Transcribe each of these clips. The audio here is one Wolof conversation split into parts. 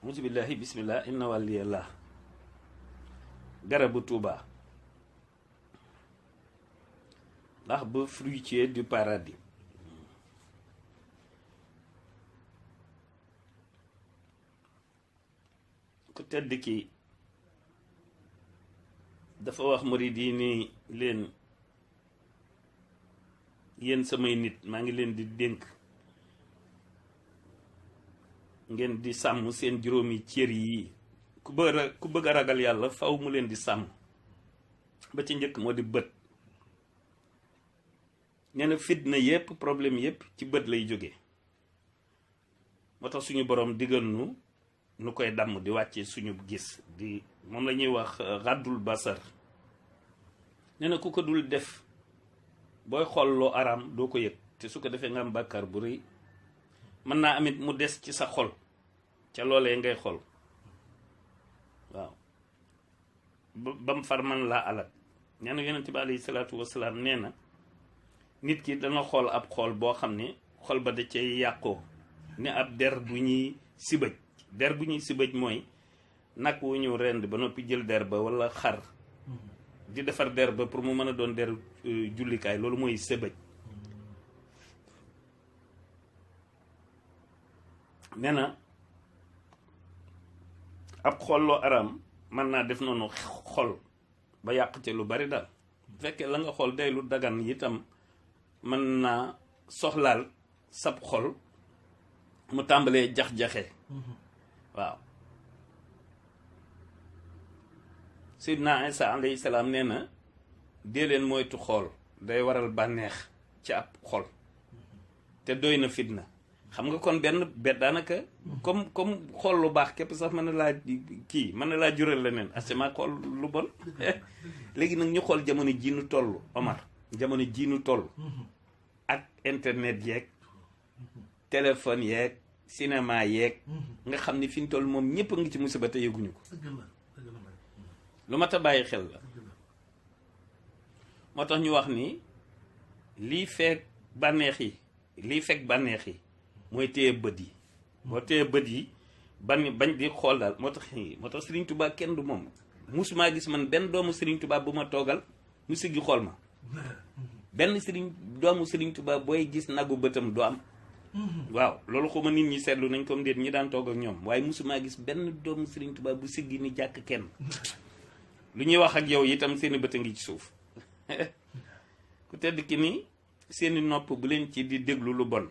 musubillahi bismillah inna waliyallah garabu Tuuba l'arbre fruitier du paradis. ku tedd ki dafa wax murid yi ni leen yéen samay nit maa ngi leen di dénk ngeen di sàmm seen juróomi cër yi ku bëgg a ragal yàlla faw mu leen di sàmm ba ci njëkk moo di bët. nee na fitna yépp problème yépp ci bët lay jóge moo tax suñu borom digal nu koy damm di wàcce suñu gis di moom la ñuy wax raddul basar. nee na ku ko dul def booy xool loo araam doo ko yëg te su ko defee nga am bàkkaar bu rëy mën naa amit mu des ci sa xol ca loolee ngay xool waaw ba mu far man laa alal. nee na yonent bi alayhi salaatu wasalaam nee na nit ki dana xool ab xool boo xam ne xol ba da cay yàqoo ne ab der bu ñuy sibëj. der bu ñuy sibëj mooy nag wu ñu rend ba noppi jël der ba walla xar di defar der ba pour mu mën a doon der jullikaay loolu mooy sibëj. nee na ab xool loo araam mën naa def noonu xol ba yàq ci lu bari daal bu fekkee la nga xool day lu dagan itam mën naa soxlaal sab xol mu tàmbalee jax-jaxe waaw. Seydina Isa alayhi salaam nee na dee leen moytu xool day waral bànneex ci ab xol te doy na fitna. xam nga kon benn daanaka comme xool lu baax képp sax mën na laa mën na laa jural leneen asema xool lu bon. léegi nag ñu xool jamono ji nu toll Omar jamono ji nu toll ak internet yeeg téléphone yeeg cinéma yeeg nga xam ni fi ñu toll moom ñëpp a ngi ci musiba te yëguñu ko. lu mat a bàyyi xel la. moo tax ñu wax ni lii fekk bànneex yi mooy téye bët yi. boo téye bët yi bañ di xool daal moo tax Serigne Touba kenn du moom musumaa gis man benn doomu Serigne Touba bu ma toogal mu siggi xool ma. benn doomu Serigne Touba booy gis nagu bëtam du am. waaw loolu xuma nit ñi seetlu nañ comme déet ñi daan toog ak ñoom waaye musumaa gis benn doomu Serigne Touba bu siggi ni jàkk kenn. lu ñuy wax ak yow itam seeni bët a ngi ci suuf. ku tedd ki ni seeni nopp bu leen ci di déglu lu bon.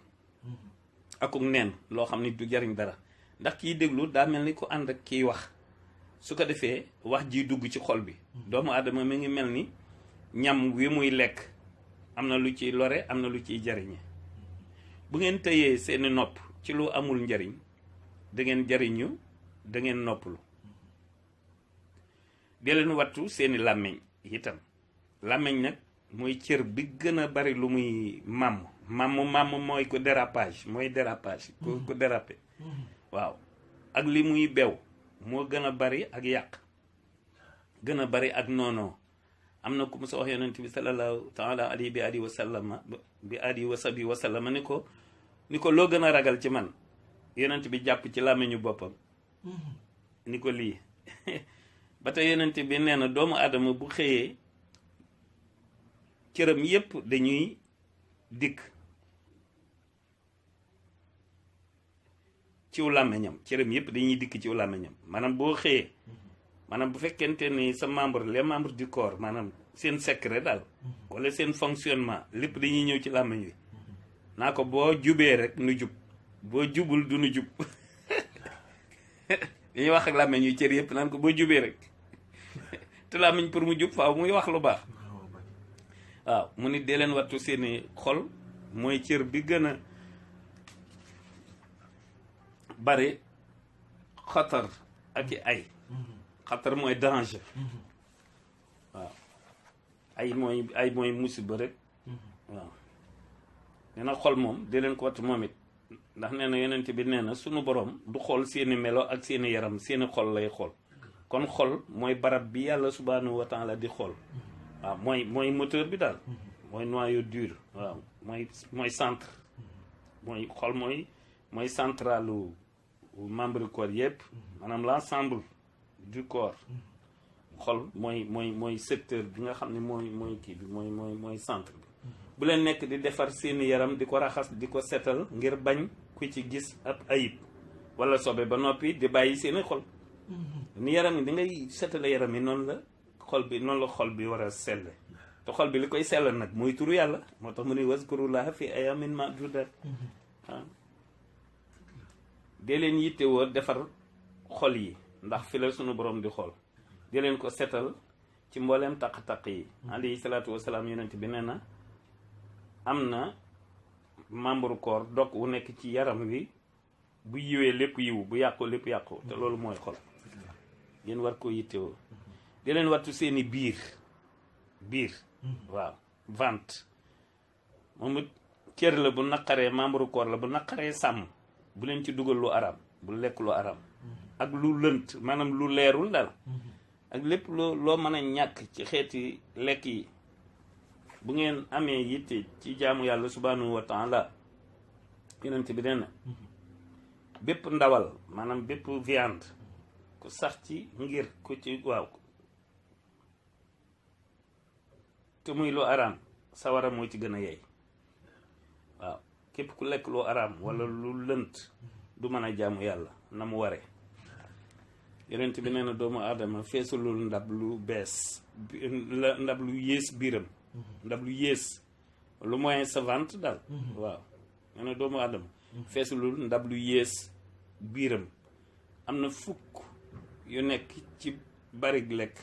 akuk neen loo xam ni du jariñ dara ndax kiy déglu daa mel ni ku ànd ak kiy wax su ko defee wax ji dugg ci xol bi. doomu aadama mi ngi mel ni ñam wi muy lekk am na lu ciy lore am na lu ciy jariñe bu ngeen tëyee seeni nopp ci lu amul njariñ da ngeen jariñu da ngeen noppalu. di leen wattu seeni làmmiñ itam làmmiñ nag mooy cër bi gën a bari lu muy màmm mooy ko dérapage ku dérapé waaw ak li muy bew moo gën a bari ak yàq gën a bari ak noonoo. am na ku mu sa wax yonent bi sallallahu taala alayhi bi alihi wa sahbihi wa sallama ni ko loo gën a ragal ci man yonent bi jàpp ci làmmiñu boppam ni ko lii ba tey yonent bi nee na doomu aadama bu xëyee cëram yépp dañuy dikk ciw làmmiñam cëram yépp dañuy dikk ciw làmmiñam maanaam boo xëyee maanaam bu fekkente ni sa les membres du corps maanaam seen secret daal wala seen fonctionnement lépp dañuy ñëw ci làmmiñ wi naa ko boo jubee rek nu jub boo jubul du nu jub dañuy wax ak làmmiñ yu cër yépp naan ko boo jubee rek te làmmiñ pour mu jub faaw muy wax lu baax. waaw mu ni dee leen wattu seeni xol mooy cër bi gën a bari xatar ak i ay. xatar mooy danger. waaw ay mooy musiba rek. waaw nee na xol moom dee leen ko wattu moom it ndax nee na yonent bi nee na sunu borom du xool seeni melo ak seeni yaram seeni xol lay xool kon xol mooy barab bi yàlla subhanahu wa taala di xool. waaw mooy moteur bi daal mooy noyau dur waaw mooy centre mooy xol mooy centralu membre du corps yëpp maanaam l'ensemble du corps xol mooy secteur bi nga xam ne mooy kii bi mooy centre bi bu leen nekk di defar seeni yaram di ko raxas di ko setal ngir bañ ku ci gis ab ayib wala sobe ba noppi di bàyyi seeni xol ni yaram yi di ngay setale yaram yi noonu la xol bi war a selle te xol bi li koy sellal nag mooy turu yàlla moo tax mu ne wazkurullaha fi ayamin ma'dudat waaw dee leen yittewoo defar xol yi ndax fi la sunu borom di xool di leen ko setal ci mbooleem taq-taq yi alayhi salaatu wasalaam yonent bi nee na am na membre corps dog wu nekk ci yaram wi bu yiwee lépp yiwu bu yàqoo lépp yàqoo te loolu mooy xol ngeen war koo yittewoo di leen wattu seeni biir waaw ventre moom it cër la bu naqaree membre corps la bu naqaree sàmm bu leen ci dugal lu araam bu lekk lu araam ak lu lënt maanaam lu leerul daal ak lépp loo mën a ñàkk ci xeeti lekk yi bu ngeen amee yitte ci jaamu yàlla subhanahu wa taala yonent bi nee na bépp ndawal maanaam bépp viande ku sax ci ngir ku ci waaw te muy lu araam sawara moo ci gën a yey waaw képp ku lekk lu araam wala lu lënt du mën a jaamu yàlla na mu waree yonent bi nee na doomu aadama feesulul ndab lu bees ndab lu yées biiram ndab lu yées lu moyen sa ventre daal waaw nee na doomu aadama feesulul ndab lu yées biiram am na fukk yu nekk ci barig lekk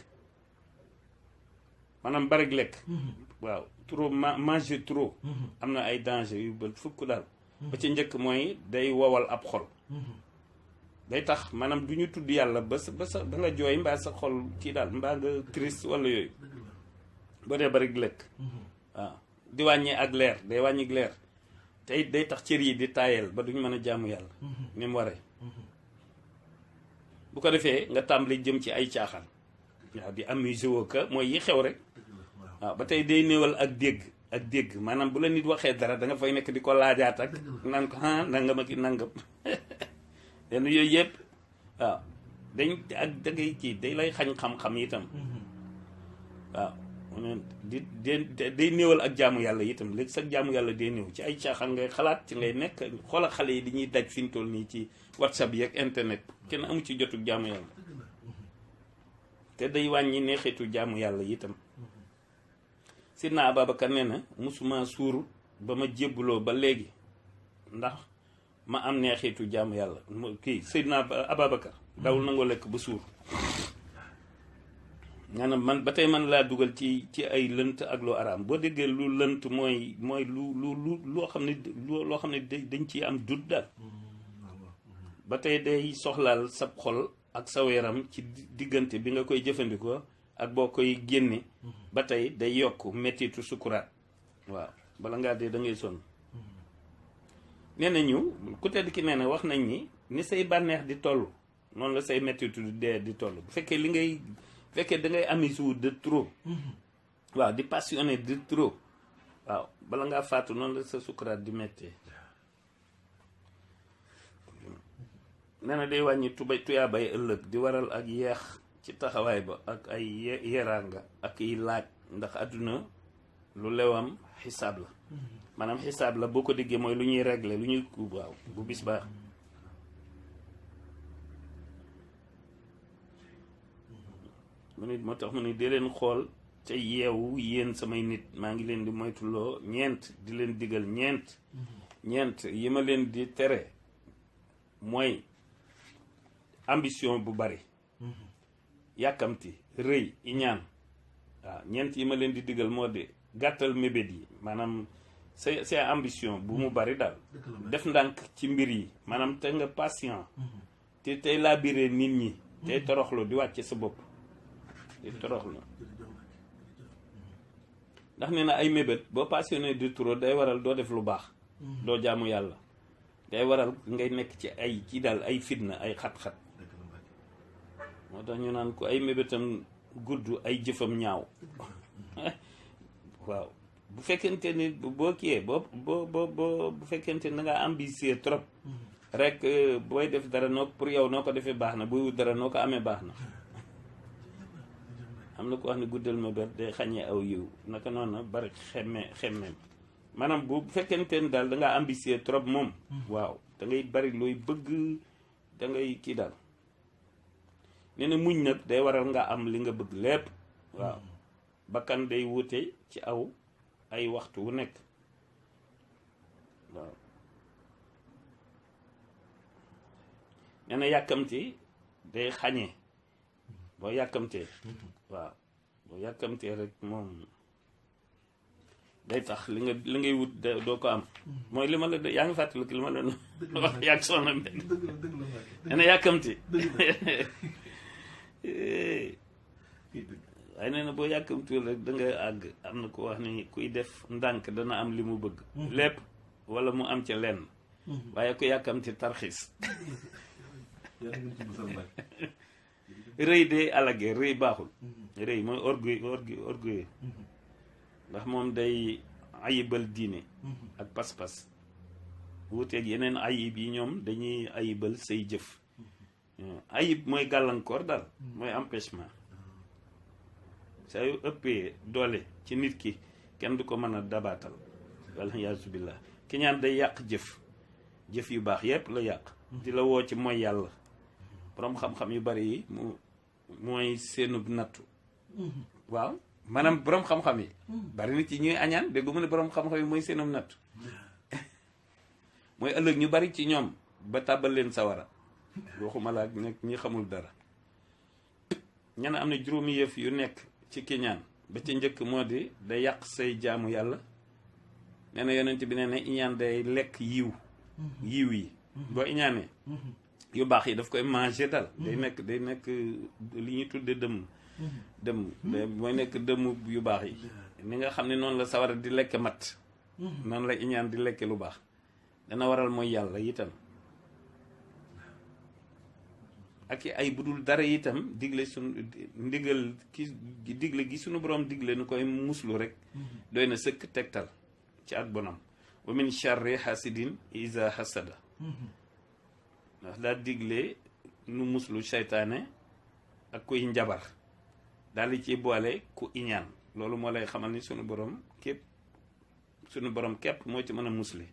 maanaam barig lekk waaw trop manger trop am na ay danger yu ba fukk daal ba ci njëkk mooy day wowal ab xol day tax maanaam du ñu tudd yàlla ba nga jooy mbaa sa xol kii daal mbaa nga triste wala yooyu boo dee barig lekk waaw di wàññi ak leer day wàññi leer te it day tax cër yi di taayal ba duñ mën a jaamu yàlla ni mu waree bu ko defee nga tàmbali jëm ci ay caaxaan waaw di amusé woo ka mooy yi xew rek waaw ba tey day néewal ak dégg maanaam bu la nit waxee dara da nga fay nekk di ko laajaat ak naan ko nangam ak nangam lenn yooyu yëpp waaw dañ ak dangay kii day lay xañ xam-xam itam waaw day néewal ak jaamu yàlla itam léegi sax jaamu yàlla day néew ci ay caaxaan ngay xalaat ci ngay nekk xoola xale yi di ñuy daj fi ñu toll nii ci whatsapp yi ak internet kenn amu ci jotu jaamu yàlla te day wàññi neexitu jaamu yàlla itam Sidna Ababacar nee na musuma suur ba ma jébbuloo ba léegi ndax ma am neexitu jaamu yàlla kii Sidna Ababacar dawul nangoo lekk ba suur maanaam man ba tey man laa dugal ci ay lënt ak lu araam boo déggee lu lënt mooy loo xam ne dañ ciy am dut daal ba tey day soxlaal sab xol ak saw yaram ci diggante bi nga koy jëfandikoo ak boo koy génne ba tey day yokk mettitu sukuraat waaw bala ngaa dee da ngay sonn nee nañu ku tedd ki nee na wax nañ ni say bànneex di toll noonu la say mettitu dee di toll bu fekkee da ngay amis wu de trop waaw di passionné de trop waaw bala ngaa faatu noonu la sa sukuraat di méttee nee na day wàññi tuyaabay ëllëg di waral ak yeex ci taxawaay ba ak ay yeraanga ak yi laaj ndax àdduna lu lewam xisaab la maanaam xisaab la boo ko déggee mooy lu ñuy régler lu ñuy waaw bu bis baax mu nit moo tax mu ne di leen xool te yeewu yéen samay nit maa ngi leen di moytuloo ñeent di leen digal ñeent yi ma leen di tere mooy ambition bu bari yàkkamti rëy iñaan waaw ñeent yi ma leen di digal moo di gàttal mébét yi maanaam c'est ambition bu mu bari daal def ndànk ci mbir yi maanaam te nga patient te tey labiré nit ñi tey toroxlu di wàcce sa bopp tey toroxlu ndax nee na ay mébét boo passionné de trop day waral doo def lu baax doo jaamu yàlla day waral ngay nekk ci ay ci daal ay fitna ay xat-xat moo tax ñu naan ko ay mébétam gudd ay jëfam ñaaw waaw bu fekkente ni boo kiyee bu fekkente ni da ngaa ambitieux trop rek booy def dara noo pour yow noo ko defee baax na buy wut dara noo ko amee baax na. am na ko wax ne guddal ma ber day xañee aw yiw naka noonu bari xemmeem maanaam bu fekkente ni daal da ngaa ambitieux trop moom. waaw da ngay bari looy bëgg da ngay kii daal. nee na muñ nag day waral nga am li nga bëgg lépp. waaw bakkan day wute ci aw ay waxtu wu nekk waaw. nee na yàkkamti day xañee boo yàkkamtee. waaw boo yàkkamtee rek moom day tax li ngay wut doo ko am. mooy li ma la yaa ngi fàttaliku li ma la wax yàgg soxna Mbène. nee na yàkkamti. waaye nee na boo yàkkamtuwul rek da nga àgg. am na ko wax ni kuy def ndànk dana am li mu bëgg. lépp wala mu am ca lenn. waaye ku yàkkamti tarxiis. rëy de alage rëy baaxul. rëy mooy orgueil ndax moom day ayibal diine ak pas-pas wuuteeg yeneen ayib yi ñoom dañuy ayibal say jëf. ayib mooy gàllankoor daal mooy empêchement. saa yu ëppee doole ci nit ki kenn du ko mën a dabaatal walla yaasu billah ki ñaan day yàq jëf yu baax yépp la yàq. di la woo ci mooy yàlla. boroom xam-xam yu bari yi mooy seenub nattu. waaw maanaam boroom xam-xam yi bari na ci ñuy añaan dégg mu ne boroom xam-xam yi mooy seenub nattu. mooy ëllëg ñu bari ci ñoom ba tàbbal leen sawara waxuma la nekk ñi xamul dara. ñene am na juróomi yëf yu nekk ci kiñaan ba ci njëkk moo di day yàq say jaamu yàlla. nee na yonent bi nee na iñaan day lekk yiw yi boo iñaanee yu baax yi daf koy manger dal day nekk li ñuy tudde dëmm mooy nekk dëmm yu baax yi. ni nga xam ne noonu la sawara di lekk mat noonu la iñaan di lekke lu baax. dana waral mooy yàlla itam ak ay budul dara itam digle digle gi sunu borom digle nu koy muslu rek doy na sëkk tegtal ci at bonam. wa min charri hasidin iza hasada ndax daa digle nu muslu seytaane ak kuy njabar daal di ci boole ku iñaan. loolu moo lay xamal ni sunu borom képp moo ci mën a musli.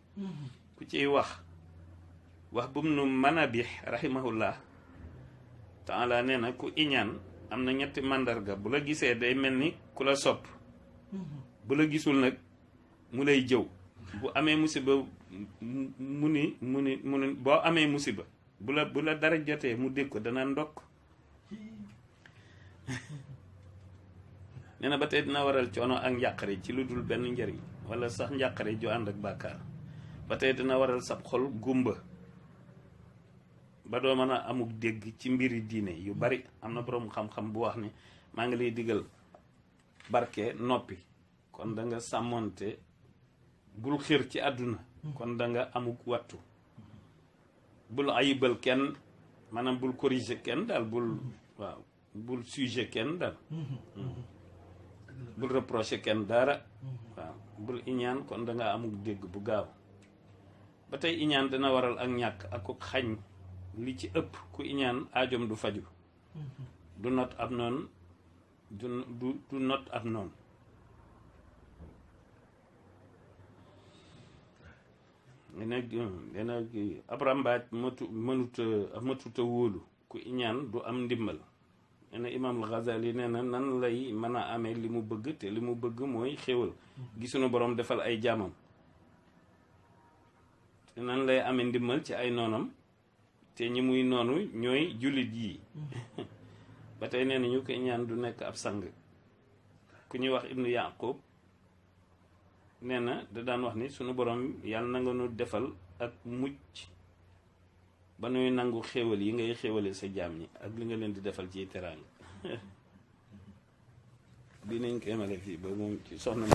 ku ciy wax bu mu nu mën a bi rahimahullah taala nee na ku iñaan am na ñetti màndarga. bu la gisee day mel ni ku la sopp. bu la gisul nag mu lay jëw. bu amee musiba mu ni boo amee musiba bu la dara jotee mu dégg ko dana ndokk. nee na ba tey dina waral coono ak njàqare ci lu dul benn njariñ wala sax njàqare ju ànd ak bàkkaar. ba tey dina waral sab xol gumba ba doo mën a amuk dégg ci mbiri diine yu bari. am na boroom xam-xam bu wax ni maa ngi lay digal barke noppi kon da nga sàmmonte bul xir ci àdduna kon da nga amuk wattu. bul ayibal kenn maanaam bul corriger kenn daal bul sujet kenn daal. bul reprocher kenn dara. waaw bul iñaan kon da nga amuk dégg bu gaaw. ba tey iñaan dana waral ak ñàkk ak ko xañ li ci ëpp ku iñaan aajom du faju. du not ab noon du not ab noon. dena ab rambaaj matuta wóolu ku iñaan du am ndimbal. nee na imaam al-Ghazali nee na nan lay mën a amee li mu bëgg te li mu bëgg mooy xéwal gi sunu borom defal ay jaamam. te nan lay amee ndimbal ci ay noonam te ñi muy noonu ñooy jullit yi. ba tey nee na ñu koy ñaan du nekk ab sang. ku ñuy wax ibnu Yaqub nee na da daan wax ni sunu borom yàlla na nga nu defal ak mucc ba nuy nangu xéwal yi ngay xéwale sa jaam ñi ak li nga leen di defal ci teraanga. bi nañ ko yemale fii ba moom ci soxna